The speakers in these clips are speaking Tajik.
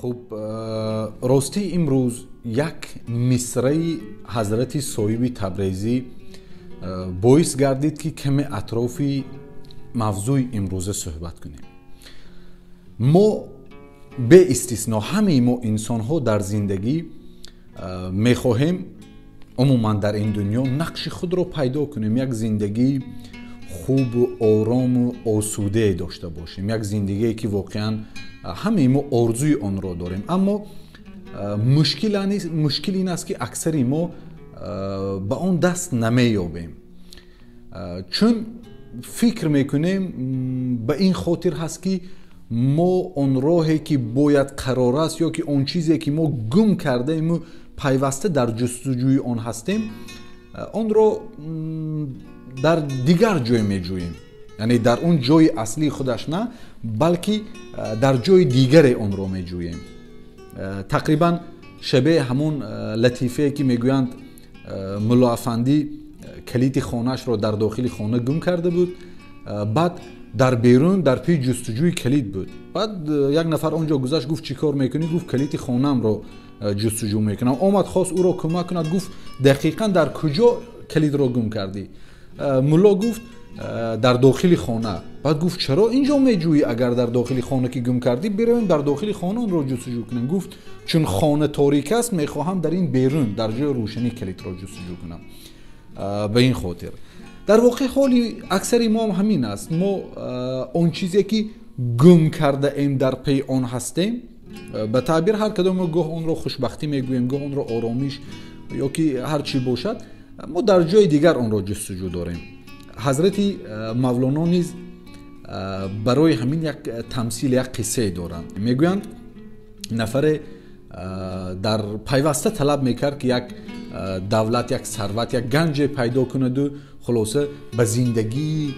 Хуб, ростӣ имрӯз як мисраи ҳазрати Соҳиби Табрезӣ боис гардид, ки каме атрофи мавзӯи имрӯза суҳбат кунем. Мо беистисно ҳамаи мо инсонҳо дар зиндагӣ мехоҳем умуман дар ин дунё нақши худро пайдо кунем, як зиндагии хубу орому осудае дошта бошем, як зиндагие ки воқеан ҳамаи мо орзуи онро дорем. Аммо мушкил ин аст, ки аксари мо ба он даст намеёбем, чун фикр мекунем ба ин хотир ҳаст, ки мо он роҳе ки бояд қарор аст ё ки он чизе ки мо гум кардаему пайваста дар ҷустуҷӯи он ҳастем, онро дар дигар ҷой меҷӯем, яъне дар он ҷои аслии худаш на, балки дар ҷои дигаре онро меҷӯем. Тақрибан шабеҳи ҳамон латифае ки мегӯянд, мулло афандӣ калиди хонаашро дар дохили хона гум карда буд, баъд дар берун дар пи ҷустуҷӯи калид буд. Баъд як нафар он ҷо гузашт, гуфт: чӣ кор мекунӣ? Гуфт: калиди хонаамро ҷустуҷӯ мекунам. Омад, хост ӯро кӯмак кунад, гуфт: дақиқан дар куҷо калидро гум кардӣ? Мулло гуфт: дар дохили хона. Баъд гуфт: чаро инҷо меҷӯӣ? Агар дар дохили хона ки гум кардӣ, биравем дар дохили хона онро ҷустуҷӯ кунем. Гуфт: чун хона торик аст, мехоҳам дар ин берун, дар ҷои рӯшанӣ калидро ҷустуҷӯ кунам. Ба ин хотир дар воқеъ ҳоли аксари мо ҳам ҳамин аст. Мо он чизе ки гум кардаем, дар пи он ҳастем. Ба таъбир ҳар кадом мо гоҳ онро хушбахтӣ мегӯем, гоҳ онро оромиш ё ки ҳар чӣ бошад, мо дар ҷои дигар онро ҷустуҷӯ дорем. Ҳазрати Мавлоно низ барои ҳамин як тамсил, як қиссае доранд. Мегӯянд, нафаре дар пайваста талаб мекард, ки як давлат, як сарват, як ганҷе пайдо кунаду хулоса ба зиндагии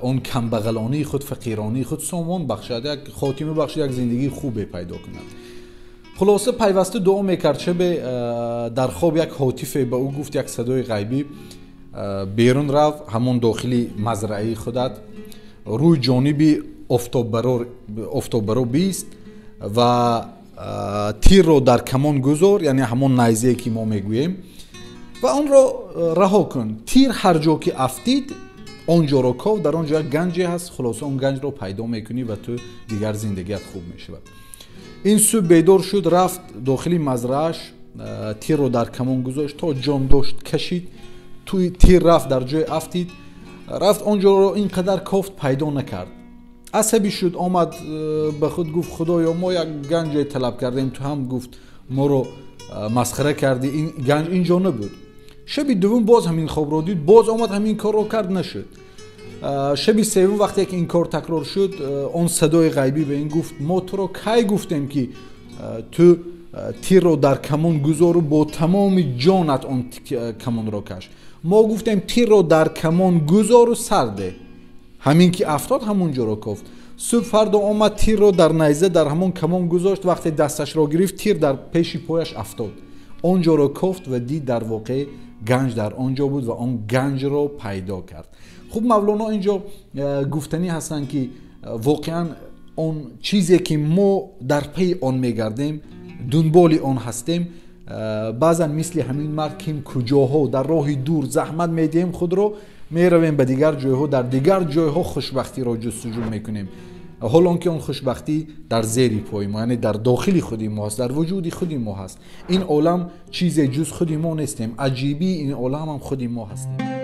он камбағалонии худ, фақиронии худ сомон бахшад, як хотима бахшад, як зиндагии хубе пайдо кунад. Хулоса пайваста дуо мекард. Шабе дар хоб як ҳотифе ба ӯ гуфт, як садои ғайбӣ: берун рав, ҳамон дохили мазраи худат, рӯи ҷониби офтоббаро бист ва тирро дар камон гузор, яъне ҳамон найзае ки мо мегӯем, ва онро раҳо кун. Тир ҳар ҷо ки афтид, он ҷоро ков, дар он ҷо як ганҷе ҳаст, хулоса он ганҷро пайдо мекунӣ ва ту дигар зиндагият хуб мешавад. Ин субҳ бедор шуд, рафт дохили мазрааш, тирро дар камон гузошт, то ҷон дошт кашид, тир рафт дар ҷой афтид, рафт он ҷоро ин қадар кофт, пайдо накард. Асабӣ шуд, омад ба худ гуфт: худоё, мо як ганҷе талаб кардем, ту ҳам гуфт моро масхара кардӣ, ин ганҷ ин ҷо набуд. Шаби дуввум боз ҳамин хобро дид, боз омад ҳамин корро кард, нашуд. Шаби севум вақте ки ин кор такрор шуд, он садои ғайбӣ ба ин гуфт: мо туро кай гуфтем, ки ту тирро дар камон гузору бо тамоми ҷонат он камонро каш? Мо гуфтем тирро дар камон гузору сар деҳ. Ҳамин ки афтод, ҳамон ҷоро кофт. Субҳ фардо омад, тирро дар найза дар ҳамон камон гузошт, вақте дасташро гирифт, тир дар пеши пояш афтод, он ҷоро кофт ва дид, дар воқеъ ганҷ дар он ҷо буд ва он ганҷро пайдо кард. Хуб, Мавлоно ин ҷо гуфтанӣ ҳастанд, ки воқеан он чизе ки мо дар пайи он мегардем, дунболи он ҳастем, баъзан мисли ҳамин мард ким куҷоҳо дар роҳи дур заҳмат медиҳем худро, меравем ба дигар ҷойҳо, дар дигар ҷойҳо хушбахтиро ҷустуҷӯ мекунем, ҳол он ки он хушбахтӣ дар зери пои мо, яъне дар дохили худи мо ҳаст, дар вуҷуди худи мо ҳаст. Ин олам чизе ҷуз худи мо нестем, аҷибии ин олам ҳам худи мо ҳастем.